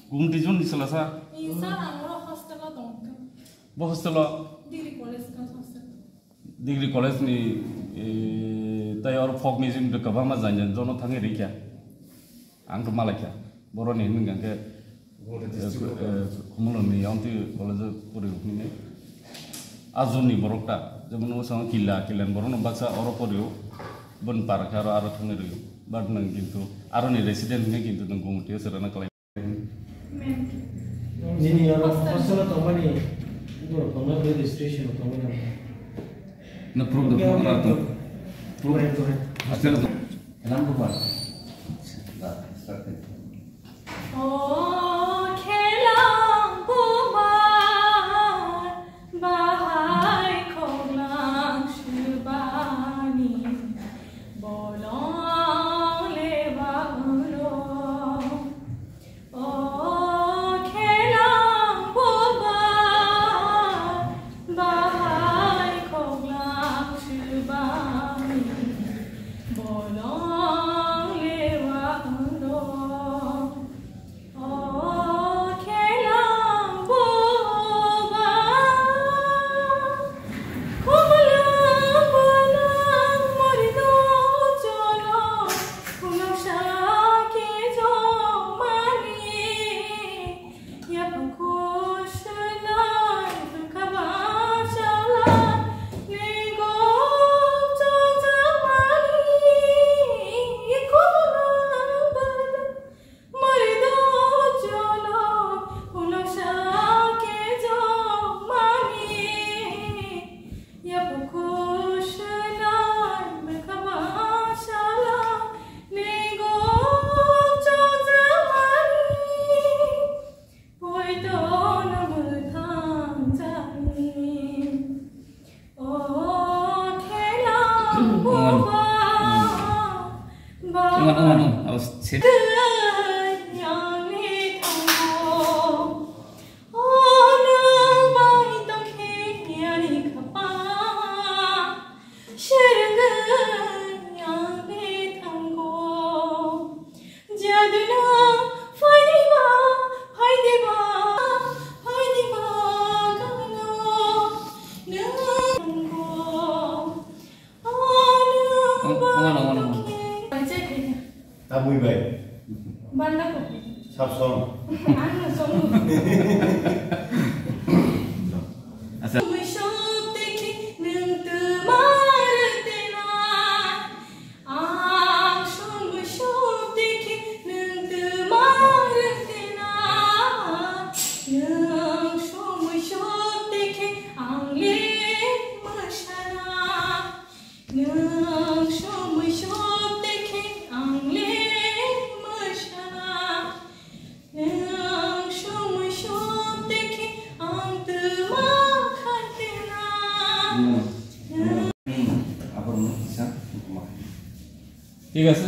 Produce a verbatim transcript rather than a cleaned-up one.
Gumti jun ni salasa? Sir, ang oro hostel o tong kha. Bo hostel o? Degree college ka hostel. Degree college ni, eh, tai oro folk music de kwbangma jan jan jono thangwi rikha. Ang to malaikha. Boroni hinwi hwnkhe, eh, eh, Khumulwng ni Aunty college o pori rok hinwi. Ajuni borok ta, jemon o song Killa, Killa ni borok no baksa oro pori o. Bon par khe aro, aro thangwi rikha. But nang kintu, aro ni resident hinwi kintu nang Gumti o serana kalai. Nini oro hostel o tongmani, borok tongmani registration o tongmani. No problem, okay, okay, okay. Problem. Go ahead, go ahead. Hostel o tong. Kelam bubar. Da, start. O kelam bubar, bahai khoglang shubani, bolong lewa ulo. O kelam bubar, bahai khoglang shubani, bolong lewa ulo. O kelam bubar, khoglang bolong mori do jolo, khulumsa khe jomani. Yapha khusunai bwkha bachala, ningok chongjamani. Khoglang bolong mori do jolo, khulumsa khe jomani. Yapha khusunai bwkha bachala, ningok chongjamani. Poito no mwthang jani. O kelam bubar, ba. Tungma, tungma, tungma. Awas, sip. Yang ni thango. O nwng bai tongkhe yani khapa. Sergwng yang ni thango. Jaduna phaidiba, phaidiba, phaidiba gangno nanggo. Ano, ano, ano, ano. Tabui bai. Banda kopi. Sapsong. Ano, song. Asa. Ang song song dekhi nwng twma rwktina. Nwng song song dekhi ang le mwsana. Nwng song song dekhi ang le mwsana. Nwng song song dekhi ang twma khaikena. Hmm. Hmm. Aphuru nwng kisa. Thik ase.